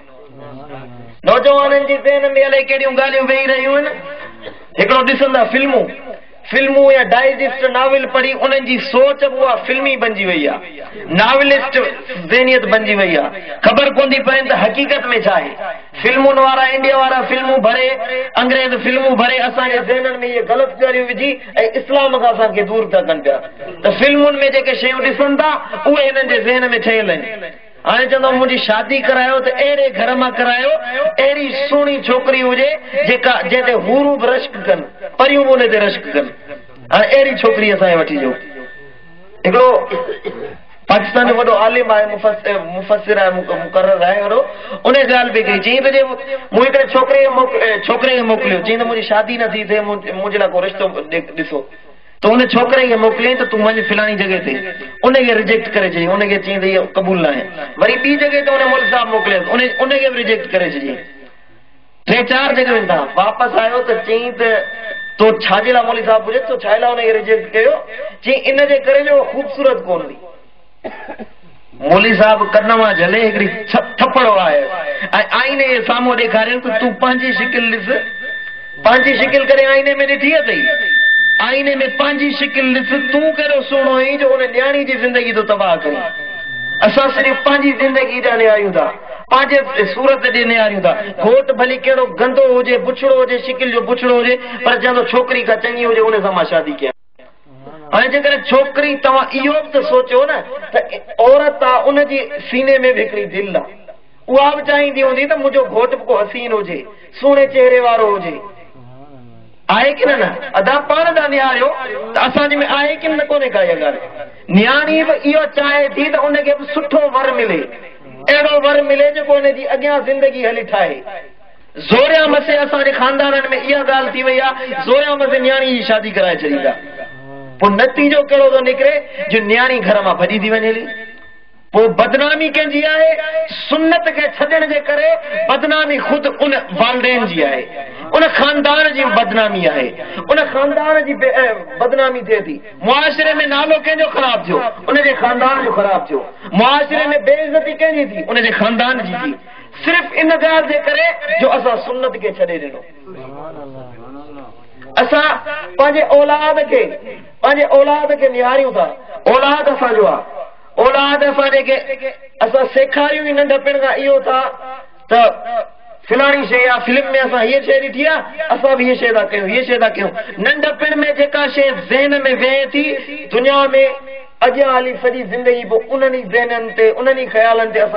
آهي. نوجوانن جي ذهن ۾ الائي ڪهڙيون ڳالهيون ويهي رهيون آهن. هڪڙو ڏسندا فلمون، فلمون يا ڊائجسٽ ناول پڙهي انهن جي سوچ به اها فلمي بنجي وئي آهي. ناولسٽ ذهنيت بنجي وئي آهي. خبر ڪونه ٿي پوين ته حقيقت ۾ ڇا آهي. فلمن وارا انڊيا وارا فلمون ڀري، انگريز فلمون ڀري اسان جي ذهنن ۾ اهي غلط ڳالهيون وجهي ۽ اسلام کان اسان کي دور ٿا ڪن پيا ته فلمن ۾ جيڪي شيون ڏسن ٿا اهي هنن جي ذهن ۾ ٺهيل آهن. هاڻي چوندو منهنجي شادي ڪرايو ته اهڙي گهر مان ڪرايو، اهڙي سهڻي ڇوڪري هجي جيڪا جنهن تي حورون به رشڪ ڪن، پريون به ان تي رشڪ ڪن. هاڻي اهڙي ڇوڪري اسان کي وٺي ڏيو. هڪڙو پاڪستان جو وڏو عالم آهي، مفسر آهي، مقرر آهي وڏو، ان ڳالهه پئي ڪئي، چيائين ته جي مون هڪڙي ڇوڪري ڇوڪري کي موڪليو، چيائين ته منهنجي شادي نه ٿي ٿئي، منهنجي لاء ڪو رشتو ڏسو. ته ان ڇوڪري کي موڪليائين ته تون وڃ فلاڻي جڳهه تي، ان کي رجيڪٽ ڪري ڇڏيائين، ان کي چيائين ته اهو قبول ناهي. وري ٻي جڳهه تي ان مولوي صاحب موڪليس، ان ان کي به رجيڪٽ ڪري ڇڏيائين. ٽي چار جڳهين تان واپس آيو ته چيائين ته تو ڇا جي لاء مولوي صاحب پڇيس تو ڇا جي لاء ان کي رجيڪٽ ڪيو؟ چيائين ان جي ڪري جو اهو خوبصورت ڪونه هئي. مولوي صاحب ڪن مان جهلي هڪڙي ٿڦڙ وهايس ۽ آئيني جي سامهون ڏيکاريس ته تون پنهنجي شڪل ڏس، پنهنجي شڪل ڪڏهن آئيني ۾ ڏٺي اٿئي؟ آئيني ۾ پنهنجي شڪل ڏس، تون ڪيڏو سهڻو آهين جو ان نياڻي جي زندگي ٿو تباهه ڪرين. اسان صرف پنهنجي زندگي ڏانهن نهاريون ٿا، پنهنجي صورت ڏي نهاريون ٿا. گهوٽ ڀلي ڪهڙو گندو هجي، بڇڙو هجي، شڪل جو بڇڙو هجي، پر چوندو ڇوڪري ڪا چڱي هجي ان سان مان شادي ڪيان. هاڻي جيڪڏهن ڇوڪري توهان اهو به ته سوچيو نه ته عورت آ ان جي سيني ۾ به هڪڙي دل آ اها به چاهيندي هوندي ته منهنجو گهوٽ به ڪو حسين هجي سهڻي چهري وارو هجي آهي ڪي نه نه ادا پاڻ ڏانهن نهاريو ته اسان جي ۾ آهي ڪي نه ڪونهي ڪا اها ڳالهه نياڻي به اهو چاهي ٿي ته ان کي به سٺو ور ملي اهڙو ور ملي جيڪو ان جي اڳيان زندگي هلي ٺاهي. زوريان مسي اسان جي خاندانن ۾ اها ڳالهه ٿي وئي آهي زوريان مسي نياڻي جي شادي ڪرائي ڇڏيندا پوء نتيجو ڪهڙو ٿو نڪري جو نياڻي گهر مان ڀڄي ٿي وڃي هلي پوء بدنامي ڪنهن جي آهي سنت کي ڇڏڻ جي ڪري بدنامي خود ان والدين جي آهي ان خاندان جي بدنامي آهي ان خاندان جي بدنامي ٿئي ٿي معاشري ۾ نالو ڪنهن جو خراب ٿيو ان جي خاندان جو خراب ٿيو معاشري ۾ بي عزتي ڪنهن جي ٿي ان جي خاندان جي ٿي صرف ان ڳالهه جي ڪري جو اسان سنت کي ڇڏي ڏنو. اسان پنهنجي اولاد کي پنهنجي اولاد کي نهاريون ٿا. اولاد اسان جو آ. اولاد اسان جي کي اسان سيکاريون ئي ننڍپڻ کان اهو ٿا ته فلاڻي شيء آ فلم ۾ اسان هيء شيء ڏٺي آ اسان به هيء شيء ٿا ڪيون هيء شيء ٿا ڪيون. ننڍپڻ ۾ جيڪا شيء ذهن ۾ ويهي ٿي دنيا ۾ اڳيان هلي سڄي زندگي پوء انهن ئي ذهنن تي انهن ئي خيالن تي اسان.